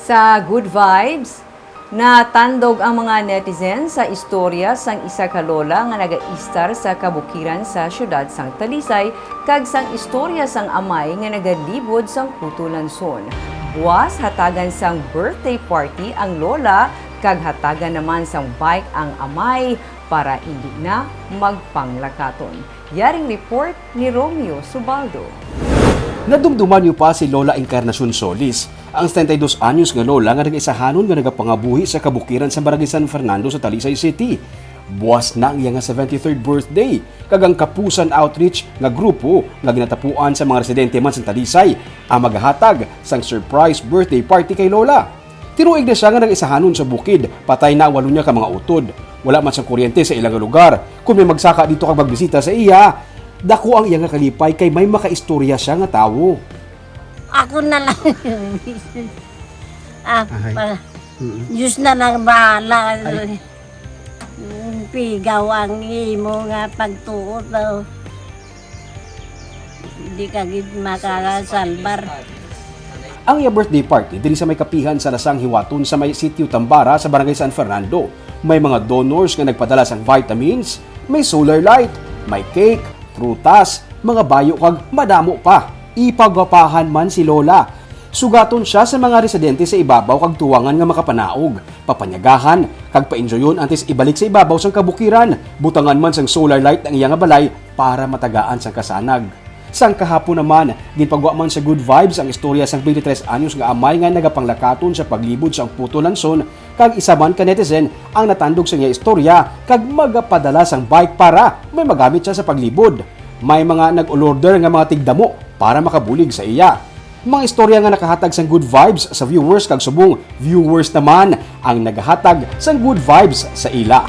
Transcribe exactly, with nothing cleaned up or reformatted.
Sa Good Vibes, natandog ang mga netizen sa istorya sang isa ka lola nga nagaistar sa kabukiran sa siyudad sang Talisay kag sang istorya sang amay nga nagalibod sang Putulanson. Buwas hatagan sang birthday party ang lola kag hatagan naman sang bike ang amay para indi na magpanglakaton. Yaring report ni Romeo Subaldo. Nadumduman niyo pa si Lola Encarnacion Solis, ang setenta y dos anyos nga lola nga nagaisahanon nga nagapangabuhi sa kabukiran sa Barangay San Fernando sa Talisay City. Buwas na ang iya nga seventy-third birthday, kag ang Kapusan Outreach nga grupo nga ginatapuan sa mga residente man sa Talisay ang magahatag sang surprise birthday party kay Lola. Tinuig na siya nga nag-isahanon sa bukid, patay na ang walo niya ka mga utod. Wala man sang kuryente sa ila nga lugar. Kung may magsaka dito kag magbisita sa iya, dako ang iya nga kalipay kay may makaistorya siya nga tawo. Ako na lang. Ah, Ahay. pa, Mm. Diyos na lang bahala. Pigaw ang imo nga pagtuo daw. Hindi ka gid makakasalbar. Ang iya birthday party diri sa may kapihan sa Lasang Hiwaton sa may Sitio Tambara sa Barangay San Fernando. May mga donors nga nagpadala sang vitamins, may solar light, may cake, prutas, mga bayo kag madamo pa. Ipagwapahan man si Lola. Sugaton siya sa mga residente sa ibabaw kag tuwangan nga makapanaog, papanyagahan, kag painjoyon antes ibalik sa ibabaw sang kabukiran. Butangan man sang solar light ang iya nga balay para matagaan sang kasanag. Sang kahapon naman, ginpagwa man sa Good Vibes ang istorya sang twenty-three anyos nga amay nga nagapanglakaton sa paglibod sang Putulanson, kag isa man ka netizen ang natandog sa iya istorya kag magapadala sang bike para may magamit siya sa paglibod. May mga nag-order nga mga tigdamo para makabulig sa iya. Mga istorya nga nakahatag sang good vibes sa viewers kag subong viewers naman ang nagahatag sang good vibes sa ila.